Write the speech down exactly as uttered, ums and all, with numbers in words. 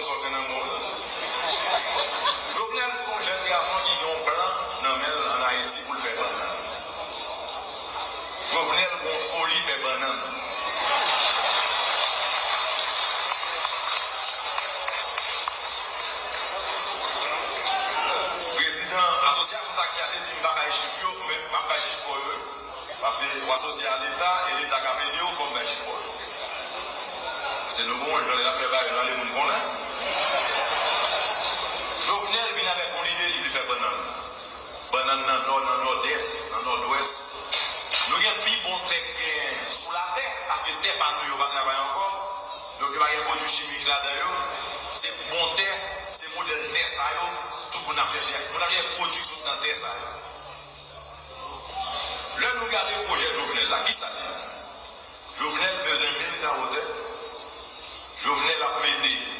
Sòt nan mond. Jovenel se yon jèn gason ki gen yon plan nan men l ann Ayiti pou l fè bannann. Jovenel gen yon foli fè bannann. Prezidan asosyasyon taksi a te di m pa bay chif yo, men m ap bay chif fò yo. Paske w asosye a Leta, e Leta k ap ede w, fò m bay chif fò yo. Paske nou gen yon jan lè n ap fè bagay yo, n ale moun konnen. Jovenel vin avèk yon lide, li vle fè bannann. Bannann nan Nò, nan Nòdès, nan Nòdwès. Nou gen pi bon tè k gen sou latè, paske tè pa nou yo pa travay ankò. Donk, yo pa gen pwodui chimik ladan yo. Se bon tè, se modèl tè sa yo, tout moun ap chèche. Moun ap chèche pwodui k sot nan tè sa yo. Lè nou gade pwojè Jovenel la, kisa l ye? Jovenel bezwen mil kawo tè. Jovenel ap mete